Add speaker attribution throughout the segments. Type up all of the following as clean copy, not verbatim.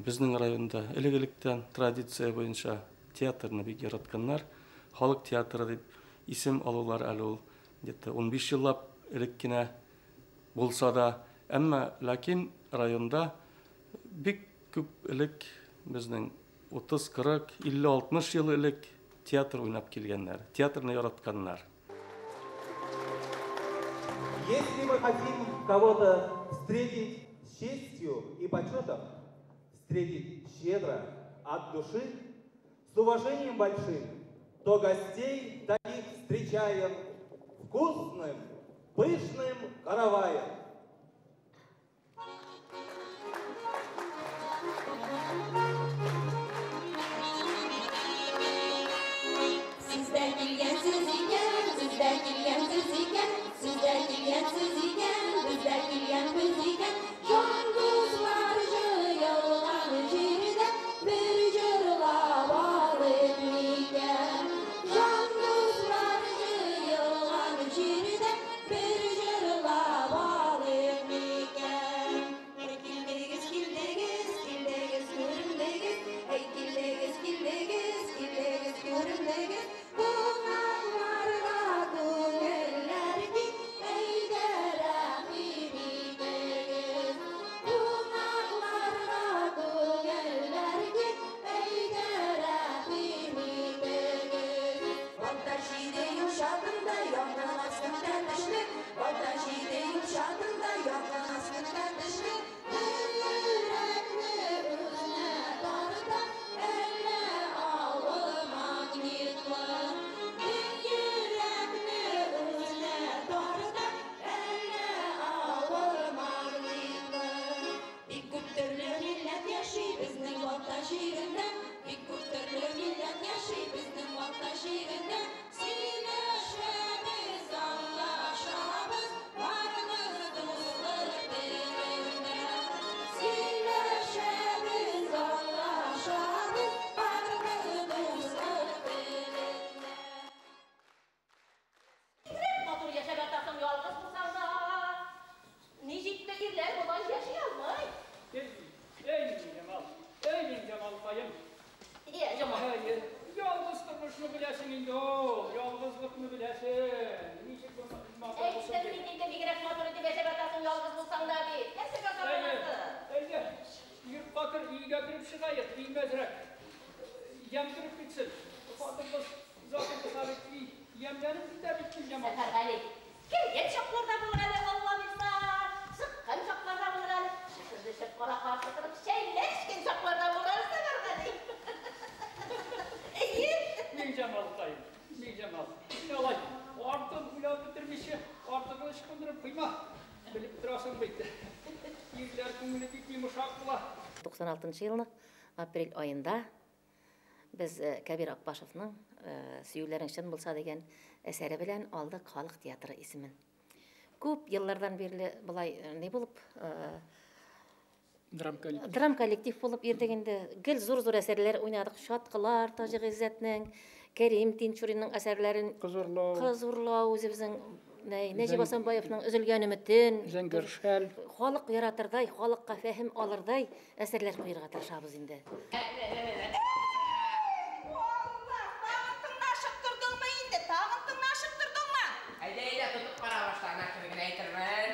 Speaker 1: Безнең районда элек-электән традиция буенча театрны бик яратканнар. Халык театры дип исем алулар әле ул где-то 15 еллап элек кенә булса да, әмма ләкин районда бик күп элек безнең 30, 40, 50, 60 ел элек театр уйнап килгәннәр, театрны яратканнар.
Speaker 2: Если мы хотим кого-то встретить с честью и почетом, встретить щедро, от души, с уважением большим, то гостей таких встречаем вкусным, пышным караваем.
Speaker 3: Сез дә килгәнсез икән, сез дә килгәнсез икән, сез дә килгәнсез икән, без дә килгәнбез икән. Җан дуслар җыелган җирдә бер җырлап алыйк микән? Җан дуслар җыелган җирдә бер җырлап алыйк микән? Әй килдегез, килдегез, килдегез, күрендегез. Әй килдегез, килдегез, килдегез, күрендегез. Кунакларга күңелләр киң, әйдә рәхим итегез. Кунакларга күңелләр киң, әйдә рәхим итегез. Балта җиде юл чатында, янгын астында төшле. Балта җиде юл чатында, янгын астында төшле. Бер йөрәкне үзенә тарта, әллә авыл магнитлы. Бер йөрәкне үзенә тарта, әллә авыл магнитлы. Бик күп төрле милләт яши безнең Балта җирендә. Бик күп төрле милләт яши безнең Балта җирендә. Сөйләшәбез, аңлашабыз, барыбыз дуслык телендә. Сөйләшәбез, аңлашабыз, барыбыз дуслык телендә.
Speaker 4: Бигрәк матур яшәп ятасың ялгыз булсаң да. Ни җитте ирләр болай яши алмый.
Speaker 5: Эй, эй, Миңҗамал, эй, Миңҗамалкаем.
Speaker 4: Йә, Җамал.
Speaker 5: Әйе, ялгыз тормышны беләсең инде ул, ялгызлыкны беләсең. Ничек бу матур булсын
Speaker 4: Әйттем
Speaker 5: ди.
Speaker 4: бит инде бигрәк матур итеп яшәп ятасың ялгыз булсаң да дип. Нәрсәгә
Speaker 5: Әйе,
Speaker 4: зарланасың?
Speaker 5: әйдә, йортка кер, өйгә кереп чыгаек, өймәзрәк. Ямь кереп китсен. Хатын-кыз заты булса бит, өй ямьләнеп китә бит, Миңҗамал.
Speaker 4: Сәфәргали, кергән чакларда булыр әле, Алла бирса. Чыккан чакларда булыр әле. Шөкердәшеп кара-каршы торып чәйләшкән чакларда булыр әле, Сәфәргали. Әйе.
Speaker 5: Миңҗамалкаем, Миңҗамал, син алай артын уйлап бетермичә, артыгын ычкындырып куйма. Белеп торасың бит. Ирләр күңеле бик йомшак була.
Speaker 6: 96 елны апрель аенда без Кәбир Акбашевның Сөюләрең чын булса дигән әсәре белән алдык халык театры исемен. Күп еллардан бирле болай ни булып,
Speaker 5: Драм коллектив.
Speaker 6: драм коллектив булып йөрдек инде. Гел зур-зур әсәрләр уйнадык. Шаткылар, Таҗи Гыйззәтнең, Кәрим Тинчуринның әсәрләрен.
Speaker 5: Кыз урлау.
Speaker 6: Кыз урлау үзебезнең Нәҗип Асанбаевның Өзелгән өметен.
Speaker 5: Зәңгәр шәл.
Speaker 6: Халык яратырдай, халыкка фәһем алырдай әсәрләр куярга тырышабыз инде.
Speaker 7: Алла, тагын тыңлашып тордыңмы инде? Тагын тыңлашып тордыңмы?
Speaker 8: Әйдә, әйдә, тотып кара башта, ана кебек әйтермен.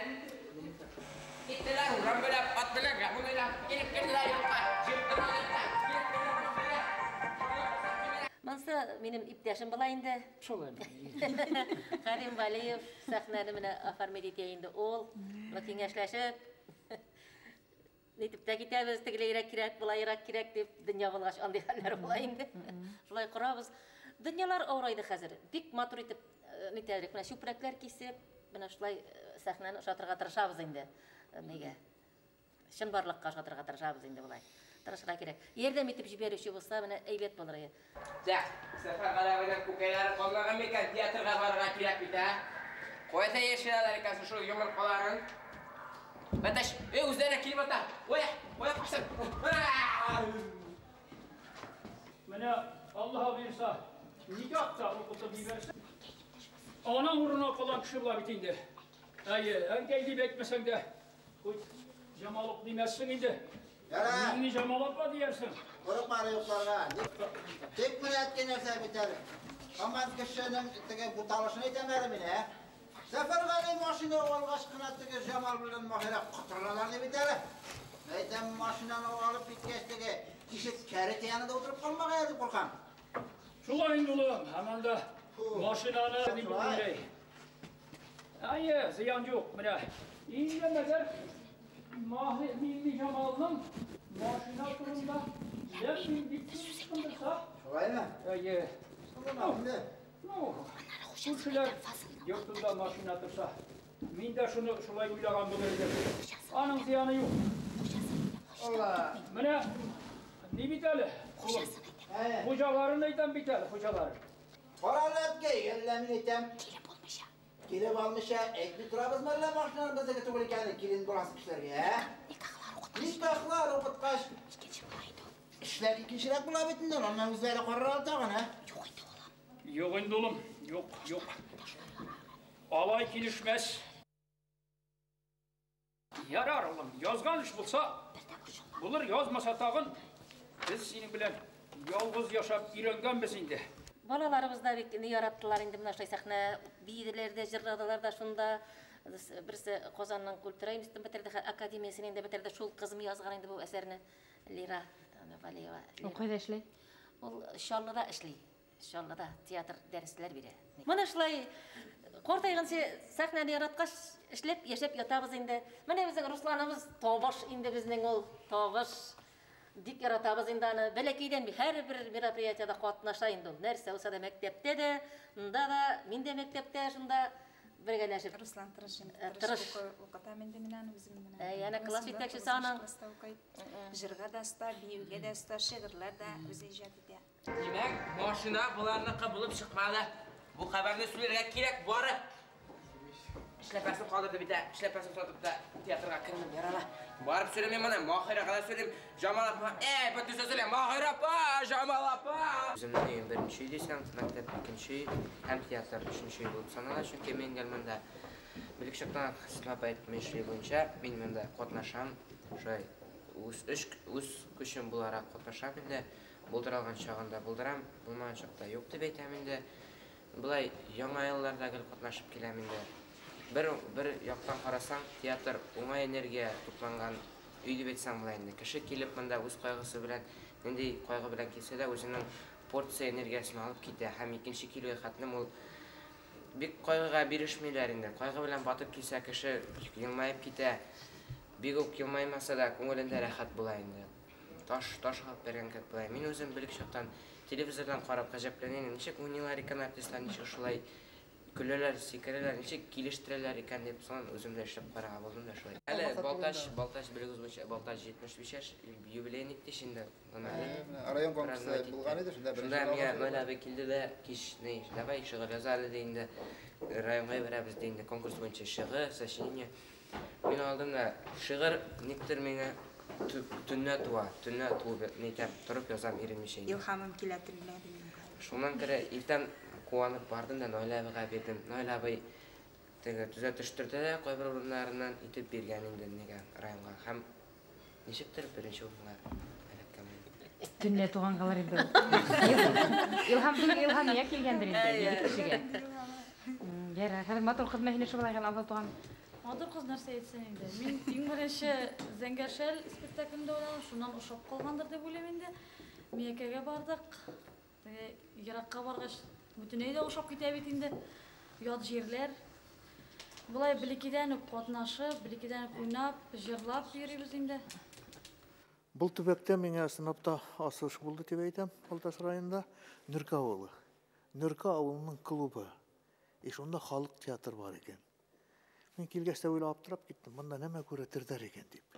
Speaker 8: Киттеләр урам белән, ат белән, гармун уйнап, килеп керделәр йортка, җыптырып йортка, килеп керделәр.
Speaker 6: Монысы минем иптәшем була инде.
Speaker 5: Шулай.
Speaker 6: Хәлим Валиев сәхнәне менә оформить итә инде ул. Менә киңәшләшеп, нитеп тә китәбез, тегеләйрәк кирәк, былайрак кирәк дип, дөнья булгач андый хәлләр була инде. Шулай корабыз. Дөньялар авырайды хәзер. Бик матур итеп нитәдек. Менә чүпрәкләр кисеп, менә шулай сәхнәне ошатырга тырышабыз инде. Нигә? Чынбарлыкка ошатырга тырышабыз инде болай. Тырышырга кирәк. Ярдәм итеп җибәрүче булса, менә әйбәт булыр иде.
Speaker 8: Так, Сәфәргали абыйның күкәйләре калмаган микән? Театрга барырга кирәк бит, ә? Кайда яшерәләр икән шул йомыркаларын? Бәтәш, эй, үзләре килеп ата. Ой, ой, качтым.
Speaker 5: Менә Аллаһ бирса, никах та укытып җибәрсә. Аның урынына калган кеше була бит инде. Әйе, әнкәй дип әйтмәсәң дә, хоть Җамалык димәссең инде.
Speaker 9: Ярар.
Speaker 5: Миңниҗамал апа диярсең.
Speaker 9: Курыкма әле юкларга. Тик менә әйткән нәрсә бит әле. Һаман кешенең теге буталышын әйтәм әле мин, ә? Сәфәргали машина алгач кына теге Җамал белән Маһирә котырыналар дип бит әле. Әйтәм, машинаны алып киткәч теге тишек кәрете янында утырып калмагай дип куркам.
Speaker 5: Шулай инде, улым, һаман да машинаны дип бөтенләй. Әйе, зыян юк, менә. Инде мәгәр Маһи Миңниҗамалның машина турында ләм дип ычкындырса.
Speaker 9: Шулаймы?
Speaker 5: Әйе. Ну, күршеләр йортында машина торса, мин дә шуны шулай уйлаган булыр идем. Аның зыяны юк.
Speaker 9: Алла.
Speaker 5: Менә ни бит әле? Хуҗаларын әйтәм бит әле, хуҗаларын.
Speaker 9: Кара әле, әткәй, әллә мин әйтәм. Килеп алмыйча. Килеп алмыйча, әйтми торабызмы әллә машинаның безнеке түгел икәнен килен буласы кешеләргә, ә? Никахлар укыткач. Эшләр икенчерәк була бит инде, аннан үзләре карар ала тагын, ә?
Speaker 5: Юк инде, улым, юк, юк. Алай килешмәс. Ярар, улым, язган эш булса, булыр, язмаса тагын, без синең белән ялгыз яшәп өйрәнгәнбез инде.
Speaker 6: Балаларыбыз да бик ни яраттылар инде менә шулай сәхнә биеделәр дә, җырладылар да шунда. Берсе Казанның культура институтын бетерде, академиясен инде бетерде. Шул кызым язган инде бу әсәрне, Лира Валиева.
Speaker 10: Ул кайда эшли?
Speaker 6: Ул Чаллыда эшли. Чаллыда театр дәресләр бирә. Менә шулай картайганчы сәхнәне яраткач, эшләп, яшәп ятабыз инде. Менә безнең Русланыбыз табыш инде безнең ул табыш. Бик яратабыз инде аны. Бәләкәйдән һәрбер мероприятиедә катнаша инде ул. Нәрсә булса да мәктәптә дә, монда да, мин дә мәктәптә шунда бергәләшеп.
Speaker 7: Руслан тырыш инде,
Speaker 6: Тырыш.
Speaker 7: укытам инде мин аны үзем менә.
Speaker 6: Әй, әнә класс
Speaker 7: Тугызында,
Speaker 6: җитәкчесе
Speaker 7: тугызынчы
Speaker 6: аның.
Speaker 7: класста укый. Җырга да оста, биюгә дә оста, шигырьләр дә үзе иҗат итә.
Speaker 8: Димәк, машина боларныкы булып чыкмады. Бу хәбәрне сөйләргә кирәк, барып. Эшләпәсен калдырды бит, эшләпәсен сатып та театрга кермим, ярала. Барып сөйләмим моны, Маһирага да сөйлим, Җамал апа, әй, бөтенесе сөйләм, Маһира апа, Җамал апа.
Speaker 11: Үземнең өем беренче өй дисәң, мәктәп икенче өй һәм театр өченче өй булып санала, чөнки мин гел монда белек чактан Хәсән апа әйтмешли буенча мин монда катнашам, шулай үз көчем буларак катнашам инде, булдыра алган чагында булдырам, булмаган чакта юк дип әйтәм инде. Болай яңа елларда гел катнашып киләм инде. Бер яктан карасаң, театр уңай энергия тупланган өй дип әйтсәң була инде. Кеше килеп монда үз кайгысы белән, нинди кайгы белән килсә дә, үзенең порция энергиясен алып китә һәм икенче килүгә хәтлем ул бик кайгыга бирешмиләр инде. Кайгы белән батып килсә, кеше елмаеп китә. Бик үк елмаймаса да, күңелендә рәхәт була инде. Таш алып бергән кебек була. Мин үзем белек чактан телевизордан карап гаҗәпләнәм, ничек уйныйлар икән артистлар, ничек шулай көләләр, сикерәләр, ничек килештерәләр икән дип соң үзем дә эшләп карарга булдым да шулай. Әле Балтач белегез буенча Балтач 75 яшь юбилей итте инде.
Speaker 12: Район конкурсы булган иде, шунда беренче
Speaker 11: Шунда миңа
Speaker 12: урын
Speaker 11: Наил абый килде дә, кич, ни, давай шигырь яза әле ди инде. Районга җибәрәбез ди инде, конкурс буенча шигырь, сочинение. Мин алдым да, шигырь никтер миңа төнлә туа, төнлә туып, ни әйтәм, торып язам иренмичә инде.
Speaker 7: Илһамым килә төнлә дим.
Speaker 11: Шуннан керә, иртән куанып бардым да Наил абыйга бирдем. Наил абый теге төзәтештерде дә кайбер урыннарыннан итеп биргән инде нигә районга. Һәм ничектер беренче урынга эләккән.
Speaker 10: Төнлә тугангалар инде ул. Илһам түгел, Илһам я килгәндер инде, егет кешегә. Ярар, хәзер матур кыз мәһине шулай гына алда туган.
Speaker 13: Матур кыз нәрсә әйтсен инде. Мин иң беренче Зәңгәр шәл спектаклендә уйнадым, шуннан ошап калгандыр дип уйлыйм инде. Миякәгә бардык. Теге еракка баргач, бөтенләй дә ошап китә бит инде. Ят җирләр. Болай бәләкәйдән үк катнашып, бәләкәйдән үк уйнап, җырлап йөрибез инде.
Speaker 14: Был төбәктә миңа сынапта асыш булды дип әйтәм, Балтач районында Нөркә авылы. Нөркә авылының клубы. И шунда халык театр бар икән. Мин килгәч тә уйлап аптырап киттем, монда нәмә күрәтердәр икән дип.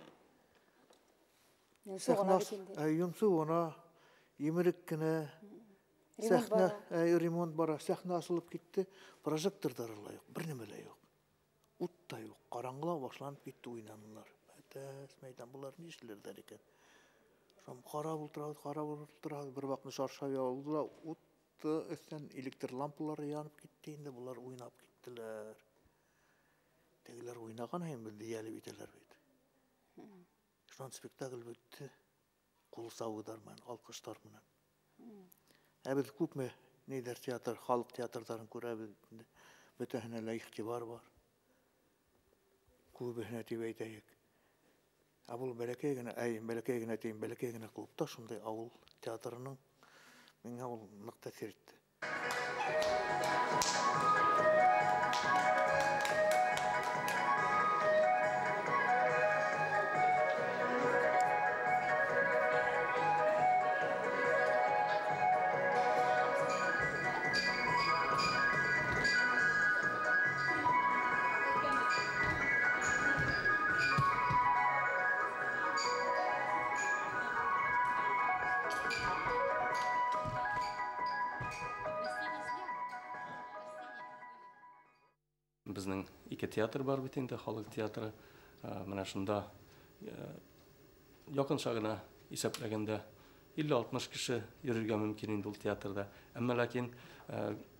Speaker 15: Йомсу гына бит инде.
Speaker 14: Йомсу гына, емерек кенә,
Speaker 15: Ремонт
Speaker 14: сәхнә,
Speaker 15: бара.
Speaker 14: ремонт бара, сәхнә асылып китте, прожекторлар да юк, бер нәмә дә юк. Ут та юк, караңгылау башланып китте уйнанылар. Әтәс, мәйдан, булар ни эшләрдәр икән? Шам карап утырабыз, карап утырабыз, бер вакытны шаршау ябылды да, ут өстән электр лампалары янып китте инде, булар уйнап киттеләр. Тегеләр уйнаган һәм безне иялеп итәләр бит. Шунан спектакль бөттө. Ҡул сабыуҙар менән, алҡыштар менән. Ә беҙ күпме ниҙәр театр, халыҡ театрҙарын күрәбеҙ инде. Бөтәһенә лә иғтибар бар. Күбеһенә тип әйтәйек. Ә был бәләкәй генә, әй, бәләкәй генә тием, бәләкәй генә клубта шундай ауыл театрының миңә ул ныҡ тәьҫир итте.
Speaker 1: Безнең ике театр бар бит инде, халык театры. Менә шунда якынча гына исәпләгәндә 50-60 кеше йөрергә мөмкин инде ул театрда. Әмма ләкин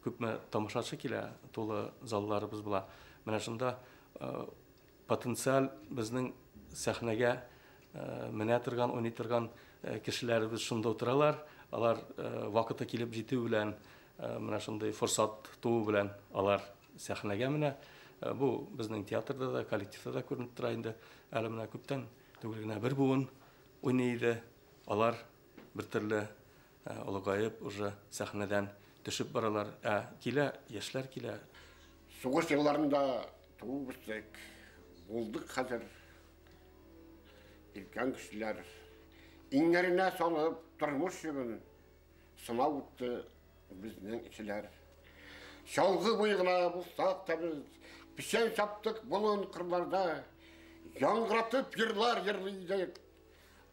Speaker 1: күпме тамашачы килә, тулы залларыбыз була. Менә шунда потенциаль безнең сәхнәгә менә торган, уйный торган кешеләребез шунда утыралар. Алар вакыты килеп җитү белән, менә шундый форсат туу белән алар сәхнәгә менә. Бу безнең театрда да, коллективта да күренеп тора инде. Әле менә күптән түгел генә бер буын уйный иде. Алар бер төрле олыгаеп уже сәхнәдән төшеп баралар. Ә килә, яшьләр килә.
Speaker 15: Сугыш елларында туып үстек, булдык хәзер. Өлкән кешеләр иңнәренә салып тормыш йөген сынау үтте безнең кешеләр. Чалгы буе гына булсак та без печән чаптык болын кырларда, яңгыратып йырлар йырлый идек,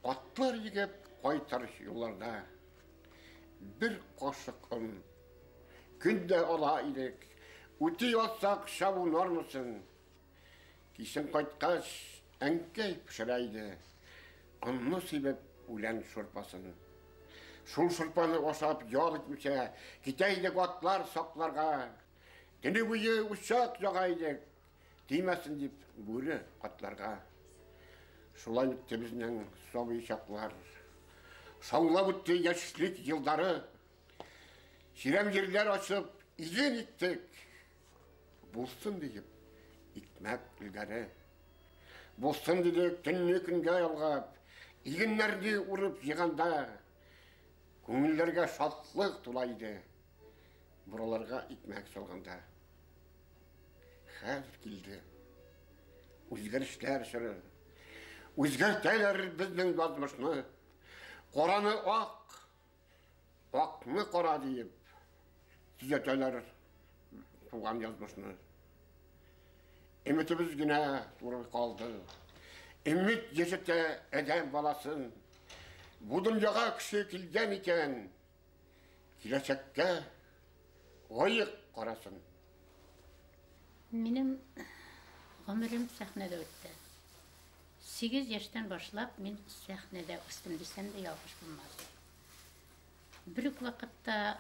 Speaker 15: атлар егеп кайтыр юлларда. Бер кашык он көндә ала идек, үти алсак чабу нормасын. Кичен кайткач, әнкәй пешерә иде, онны сибеп үлән шурпасын. Шул шурпаны ашап ял итмичә, китә идек атлар сакларга. Төне буе учак яга идек, тимәсен дип бүре атларга. Шулай үтте безнең сабый чаклар. Шаулап үтте яшьлек еллары. Чирәм җирләр ачып иген иттек. Булсын диеп икмәк гөлләре. Булсын дидек төнне көнгә ялгап, игеннәрне урып җыйганда. Күңелләргә шатлык тула иде, бураларга икмәк салганда. Хәзер килде үзгәрешләр чоры. Үзгәртәләр безнең язмышны. Караны ак, акны кара диеп төзәтәләр туган язмышны. Өметебез генә туры калды. Өмет яшәтә адәм баласын. Бу дөньяга кеше килгән икән, киләчәккә лаек карасын.
Speaker 16: Минем гомерем сәхнәдә үтте. 8 яшьтән башлап мин сәхнәдә үстем дисәм дә ялгыш булмас. Бер үк вакытта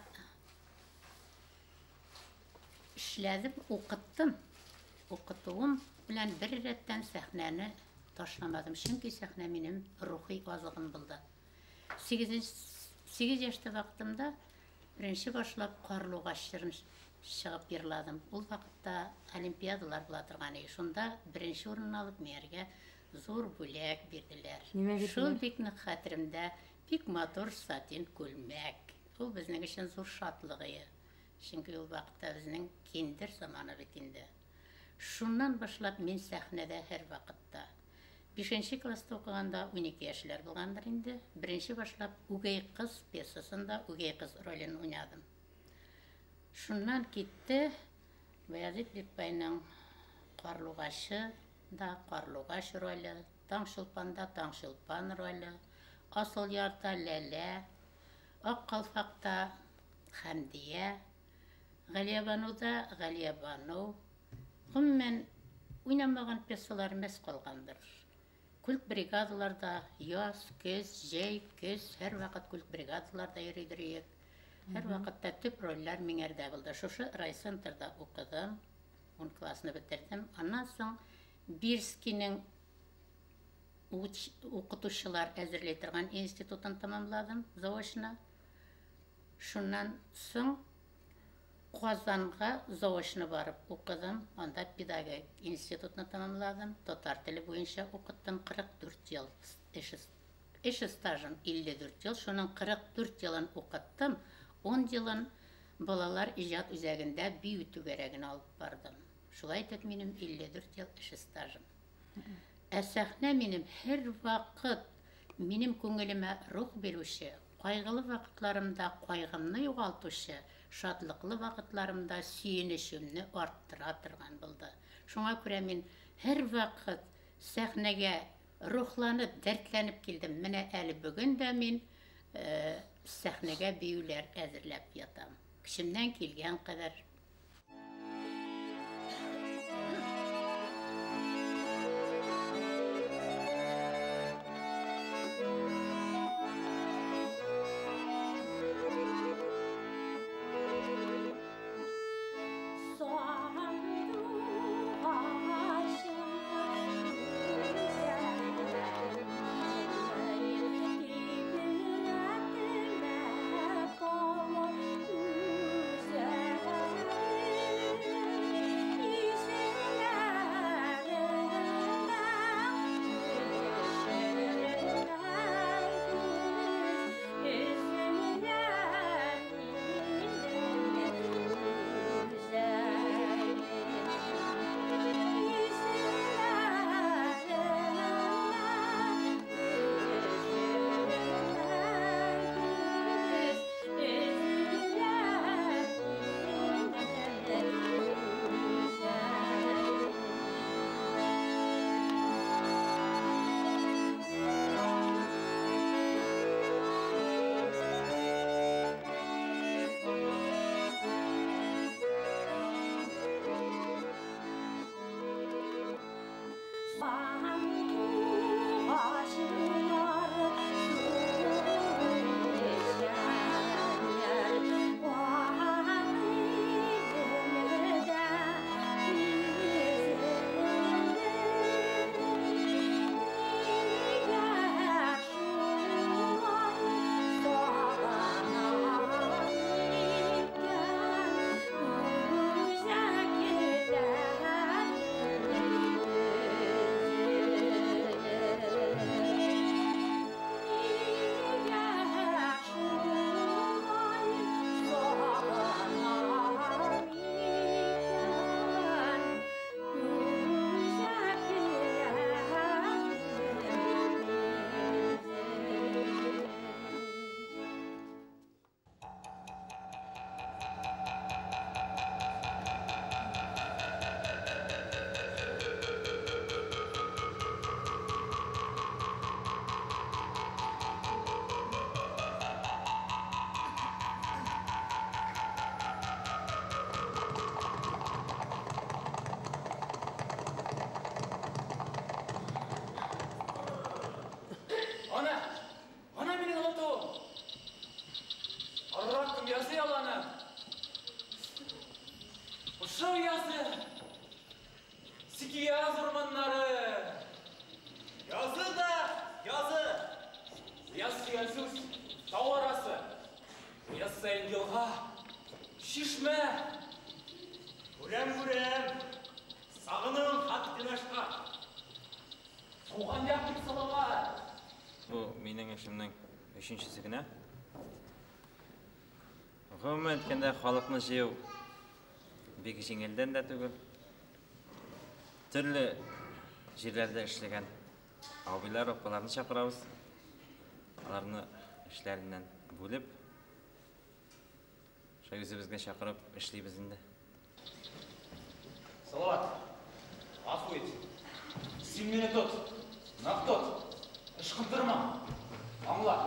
Speaker 16: эшләдем, укыттым. Укытуым белән бер рәттән сәхнәне ташламадым, чөнки сәхнә минем рухи азыгым булды. 8 яшьтә вакытымда беренче башлап Карлугач җырын чыгып йырладым. Ул вакытта олимпиадалар була торган иде. Шунда беренче урынны алып миңа зур бүләк бирделәр.
Speaker 10: Нимә бирделәр?
Speaker 16: Шул бик нык хәтеремдә, бик матур сатин күлмәк. Ул безнең өчен зур шатлык иде. Чөнки ул вакытта безнең киндер заманы бит инде. Шуннан башлап мин сәхнәдә һәр вакытта. 5 класста укыганда 12 яшьләр булгандыр инде. Беренче башлап Үгәй кыз пьесасында Үгәй кыз ролен уйнадым. Шуннан китте Баязит Бикбайның Карлугачы да Карлугач роле, Таңчулпанда Таңчулпан роле, Асыл ярда Ләлә, Ак калфакта Хәмдия, Галиябануда Галиябану. Гомумән, уйнамаган пьесалар мәс калгандыр. Культ бригадаларда яз, көз, җәй, көз һәр вакыт культ бригадаларда йөридер идек. Һәр вакытта төп рольләр миңәрдә булды. Шушы райцентрда укыдым, 10 классны бетердем. Аннан соң Бирскинең укытучылар әзерләй торган институтын тәмамладым заочно. Шуннан соң Казанга заочно барып укыдым. Анда педагогик институтны тәмамладым. Татар теле буенча укыттым 44 ел. Эш стажым 54 ел. Шуның 44 елын укыттым. 10 елын балалар иҗат үзәгендә бию түгәрәген алып бардым. Шулай итеп минем 54 ел эш стажым. Ә сәхнә минем һәр вакыт минем күңелемә рух бирүче, кайгылы вакытларымда кайгымны югалтучы, шатлыклы вакытларымда сөенечемне арттыра торган булды. Шуңа күрә мин һәр вакыт сәхнәгә рухланып, дәртләнеп килдем. Менә әле бүген дә мин сәхнәгә биюләр әзерләп ятам. Көчемнән килгән кадәр.
Speaker 17: Өченчесе генә. Гомумән әйткәндә, халыкны җыю бик җиңелдән дә түгел. Төрле җирләрдә эшләгән абыйлар, апаларны чакырабыз. Аларны эшләреннән бүлеп, шулай үзебезгә чакырып эшлибез инде.
Speaker 2: Салават, гафу ит. Син мине тот, нык тот. Ышкындырма. Аңла.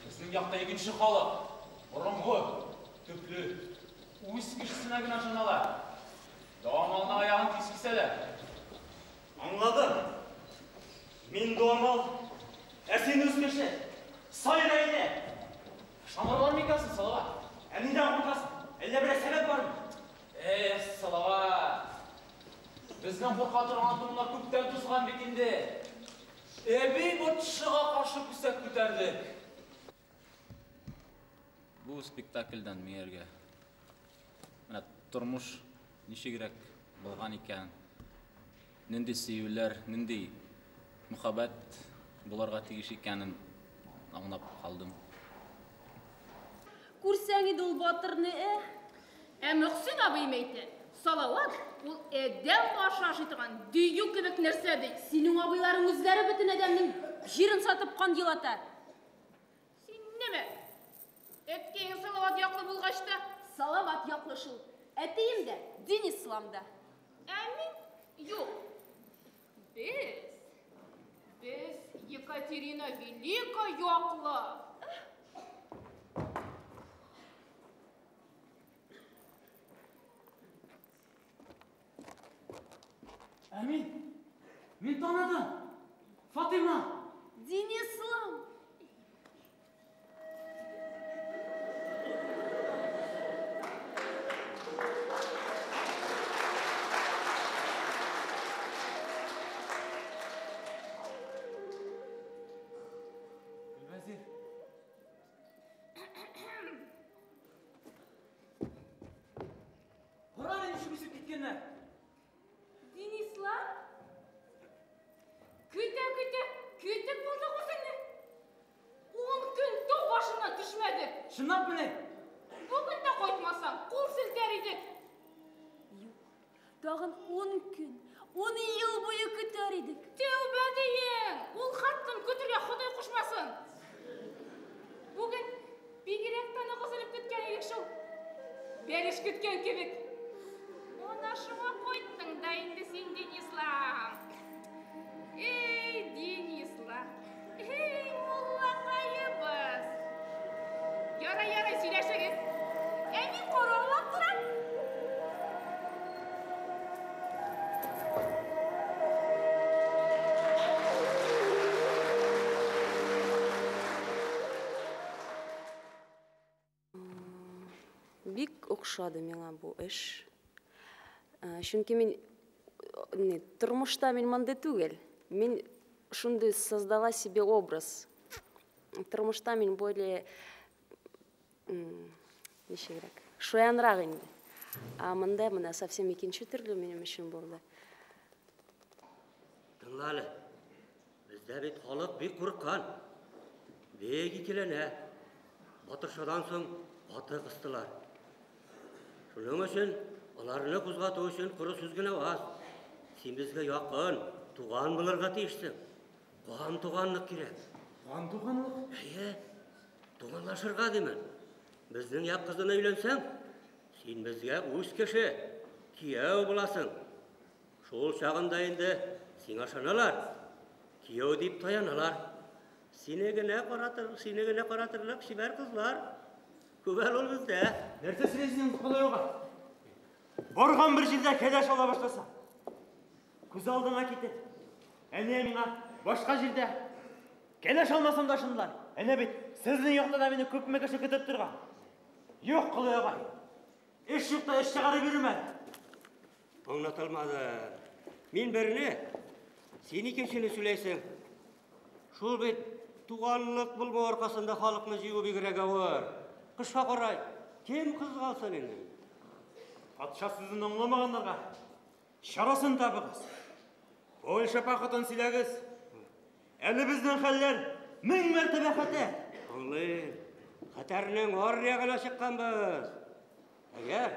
Speaker 2: Безнең якта икенче халык, борынгы, төпле, үз кешесенә генә ышаналар. Дуамалның аягын тиз кисәләр.
Speaker 1: Аңладым. Мин дуамал, ә син үз кеше. Сайра әйдә.
Speaker 2: Ышанырлар микән, Салават?
Speaker 1: Ә нидән куркасың? Әллә берәр сәбәп бармы?
Speaker 2: Эх, Салават. Безнең курка торган туннар күптән тузган бит инде. Әбей батшага каршы күсәк күтәрдек.
Speaker 17: Бу спектакльдән миңәргә менә тормыш ничегрәк булган икән, нинди сөюләр, нинди мөхәббәт буларга тиеш икәнен аңлап калдым.
Speaker 18: Күрсәң иде ул батырны, ә?
Speaker 19: Ә Мөхсин абыем әйтә, Салават ул адәм башы ашый торган дию кебек нәрсә ди.
Speaker 18: Синең абыйларың үзләре бөтен адәмнең җирен сатып кан елата.
Speaker 19: Син нимә? Әткәең Салават яклы булгач та.
Speaker 18: Салават яклы шул. Әтием дә, дин исламда.
Speaker 19: Ә мин юк. Без Екатерина Великая яклы.
Speaker 2: Ә мин таныдым. Фатима.
Speaker 18: Динислам.
Speaker 2: Гөлвәзир. Кара әле ничек үсеп киткәннәр.
Speaker 19: Динислам? Көтә-көтә, көтеп булдык үзеңне. 10 көн тау башыннан төшмәде.
Speaker 2: Чынлап менә.
Speaker 19: Бүген дә кайтмасаң, кул селтәр идек.
Speaker 18: Юк. Тагын 10 көн, 10 ел буе көтәр идек.
Speaker 19: Тәүбә диең, ул хаттым көтергә Ходай кушмасын. Бүген бигрәк тә нык өзелеп көткән идек шул. Бәлеш көткән кебек. Ана шуңа кайттың да инде син, Динислам. Эй, Динислам. Эй, муллакаебыз. Ярай, ярай, сөйләшегез. Ә мин караулап торам.
Speaker 20: Бик охшады миңа бу эш. Чөнки мин, тормышта мин мондый түгел. Мин шундый создала себе образ. Тормышта мин более, ничегрәк, шаянрак инде. А монда менә совсем икенче төрле минем өчен булды.
Speaker 21: Тыңла әле. Бездә бит халык бик курыккан. Бик икеләнә. Батыршадан соң каты кыстылар. Шуның өчен аларны кузгату өчен коры сүз генә аз. Син безгә якын, туган булырга тиешсең. Кан туганлык кирәк.
Speaker 2: Кан туганлык?
Speaker 21: Әйе. Туганлашырга димен. Безнең як кызына өйләнсәң, син безгә үз кеше, кияү буласың. Шул чагында инде сиңа ышаналар. Кияү дип таяналар. Сине генә каратыр, сине генә каратырлык чибәр кызлар. Күп әле ул бездә.
Speaker 2: Нәрсә сөйлисең, Ходай ага? Барган бер җирдә кәләш ала башласа, күз алдыңа китер. Әнә миңа башка җирдә кәләш алмасам да ышандылар. Әнә бит сезнең якта да мине күпме кеше көтеп торган. Юк, Ходай ага. Эш юкта эш чыгарып йөрмә.
Speaker 21: Аңлатылмады. Мин берне, син икенчене сөйләйсең. Шул бит туганлык булмау аркасында халыкны җыю бигрәк авыр. Кышка карай, кем кызгалсын инде?
Speaker 2: Патша сүзен аңламаганнарга чарасын табыгыз. Польша походын сөйләгез. Әле безнең хәлләр 1000 мәртәбә хәтәр.
Speaker 21: Аңлыйм. Хәтәрнең ар ягына чыкканбыз. Әгәр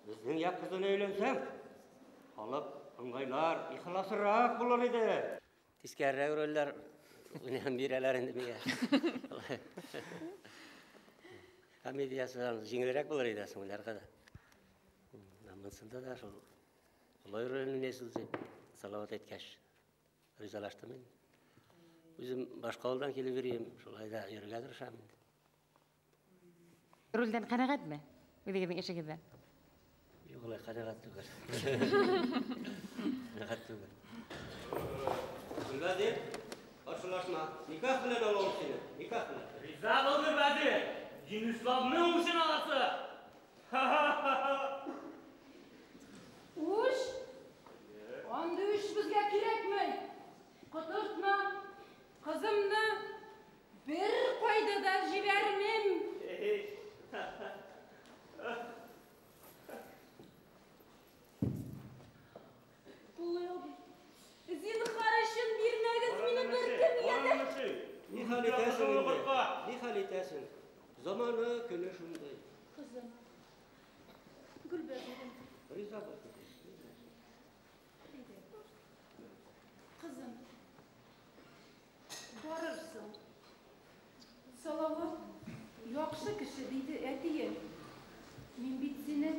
Speaker 21: безнең як кызына өйләнсәң, халык ыңгайлар, ихласрак булыр иде. Тискәрерәк рольләр уйнап бирәләр инде миңа. Комедиясы җиңелрәк булыр иде соң уйларга да. Монсында да шул олай ролен уйнайсыз дип Салават әйткәч, ризалаштым инде. Үзем башка авылдан килеп йөрим, шулай да йөрергә тырышам инде.
Speaker 10: Рольдән канәгатьме? Үзегезнең эшегездән?
Speaker 21: Юк, алай канәгать түгел. Канәгать түгел. Гөлбәдир, каршылашма. Никах белән алам сине, никах белән.
Speaker 2: Риза бул, Гөлбәдир. Динисламның үчен аласы. Ха-ха-ха-ха.
Speaker 19: Үч? Андый үч безгә кирәкми.
Speaker 3: Котыртма, кызымны бер кайда да җибәрмим.
Speaker 18: Тулай абый, зинһар өчен бирмәгез мине беркемгә дә.
Speaker 21: Ни хәл итәсең инде? Ни хәл итәсең? Заманы, көне шундый.
Speaker 18: Кызым, Гөлбәзирем.
Speaker 21: Риза бул.
Speaker 3: Кызым, барырсың. Салават яхшы кеше, диде әтием. Мин бит сине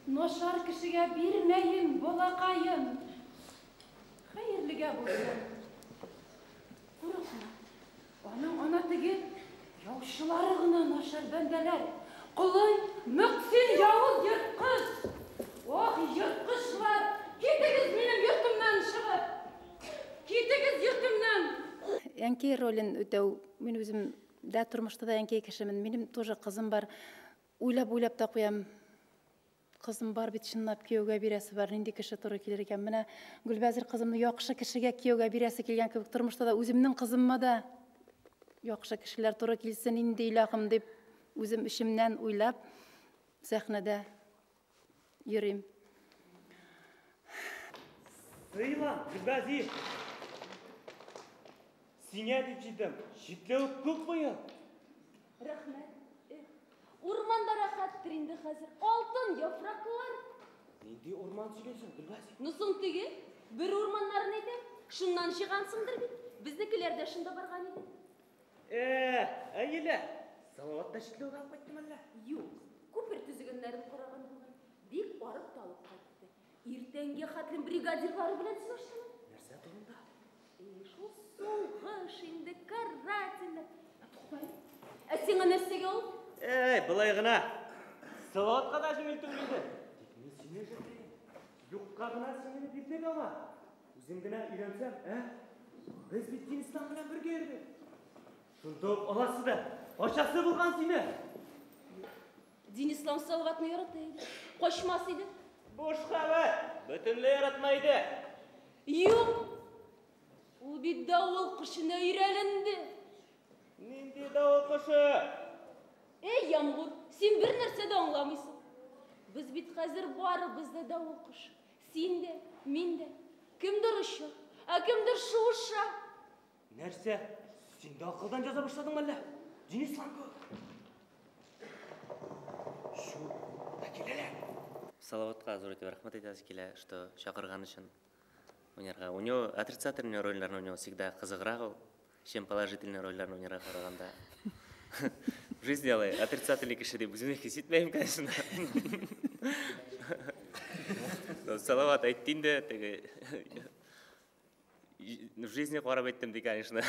Speaker 3: начар кешегә бирмәем, балакаем. Хәерлегә булсын. Курыкма. Аның ана теге яучылары гына начар бәндәләр. Колый, Мөксин явыз ерткыч. Ох, ерткычлар! Китегез минем йортымнан чыгып! Китегез йортымнан!
Speaker 22: Әнкәй ролен үтәү, мин үзем дә тормышта да әнкәй кешемен. Минем тоже кызым бар. Уйлап-уйлап та куям. Кызым бар бит, чынлап кияүгә бирәсе бар, нинди кеше туры килер икән. Менә Гөлбәзир кызымны яхшы кешегә кияүгә бирәсе килгән кебек, тормышта да үземнең кызыма да яхшы кешеләр туры килсен инде, илаһым дип, үзем эчемнән уйлап сәхнәдә йөрим.
Speaker 23: Сыйлан, Гөлбәзир! Сиңа дип җыйдым, читләвек күп быел.
Speaker 18: Рәхмәт. Эх, урманда рәхәттер инде хәзер. Алтын яфраклар.
Speaker 23: Нинди урман сөйлисең, Гөлбәзир?
Speaker 18: Ну соң теге, бер урманнарын әйтәм. Шуннан җыйгансыңдыр бит. Безнекеләр дә шунда барган иде.
Speaker 23: Әйе лә, Салават та читләвек алып кайттымы әллә?
Speaker 18: Юк, күпер төзегәннәрен караган бугай. Бик арып талып кайтты. Иртәнге хәтлем бригадирлары белән сөйләштеләр.
Speaker 23: Нәрсә турында?
Speaker 18: Шул сугыш инде, карательләр. Туктай, ә сиңа нәрсәгә ул?
Speaker 23: Әй, былай гына. Салаватка да җиңел түгел инде. Тик мин сине жәлләйм. Юкка гына сине бирдек аңа. Үзем генә өйләнсәм, ә? Без бит Динислам белән бергә йөрдек. Шунда ук аласы да, качасы булган сине.
Speaker 18: Динислам Салаватны ярата иде. Качмас иде.
Speaker 23: Буш хәбәр. Бөтенләй яратмай иде.
Speaker 18: Юк. Ул бит давыл кошына өйрәленде.
Speaker 23: Нинди давыл кошы?
Speaker 18: Эй, Ямгур, син бер нәрсә дә аңламыйсың. Без бит хәзер барыбыз да давыл кошы. Син дә, мин дә. Кемдер оча, ә кемдер шуыша.
Speaker 23: Нәрсә? Син дә акылдан яза башладың әллә? Динислам кебек. Шу, да киләләр.
Speaker 24: Салаватка зур итеп рәхмәт әйтәсе килә, что чакырган өчен уйнарга. У него отрицательный рольләрне уйнау всегда кызыграк ул, чем положительный рольләрне уйнарга караганда. В жизни алай отрицательный кеше дип үземне хис итмәйм, конечно. Но Салават әйтте инде, теге в жизни карап әйттем ди, конечно.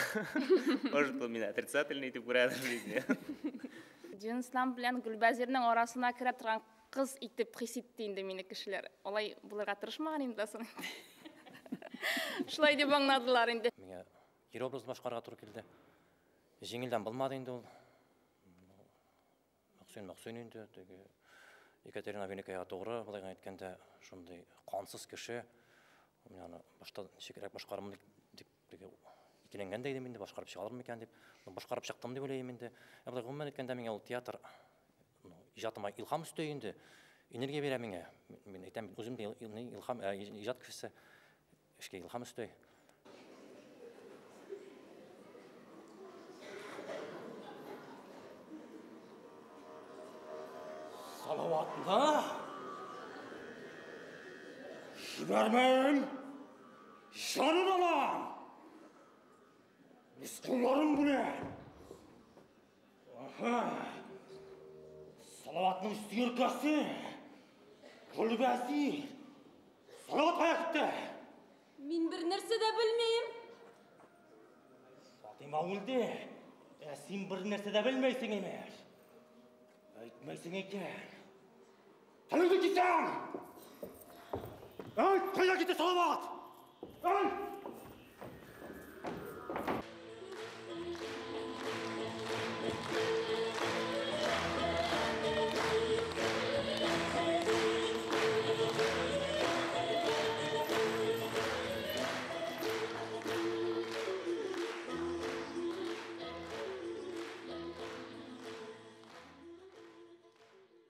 Speaker 24: Может, ул мине отрицательный дип күрәдер в жизни.
Speaker 19: Динислам белән Гөлбәзирнең арасына керә торган кыз итеп хис итте инде мине кешеләр. Алай булырга тырышмаган инде соң. Шулай дип аңладылар инде.
Speaker 25: Миңа ир образын башкарырга туры килде. Җиңелдән булмады инде ул. Мөксин, Мөксин инде, теге Екатерина Великаяга тугры, болай гына әйткәндә, шундый кансыз кеше. Мин аны башта ничегрәк башкарырмын дип теге икеләнгән дә идем инде, башкарып чыга алырмын икән дип. Ну, башкарып чыктым дип уйлыйм инде. Ә болай гомумән әйткәндә, миңа ул театр, ну, иҗатыма илһам өсти инде. Энергия бирә миңа. Мин әйтәм, үзем дә илһам, иҗат кешесе, эшкә илһам өсти.
Speaker 23: Салаватны җибәрмәм, җанын алам. Мыскылларым белән. Аһа. Салаватның сөяркәсе, Гөлбәзир. Салават кая китте?
Speaker 18: Мин бер нәрсә дә белмим.
Speaker 23: Фатыйма үлде. Ә син бер нәрсә дә белмәйсең имеш. Әйтмәйсең икән. Телеңде кисәм! Әйт, кая китте Салават? Әйт!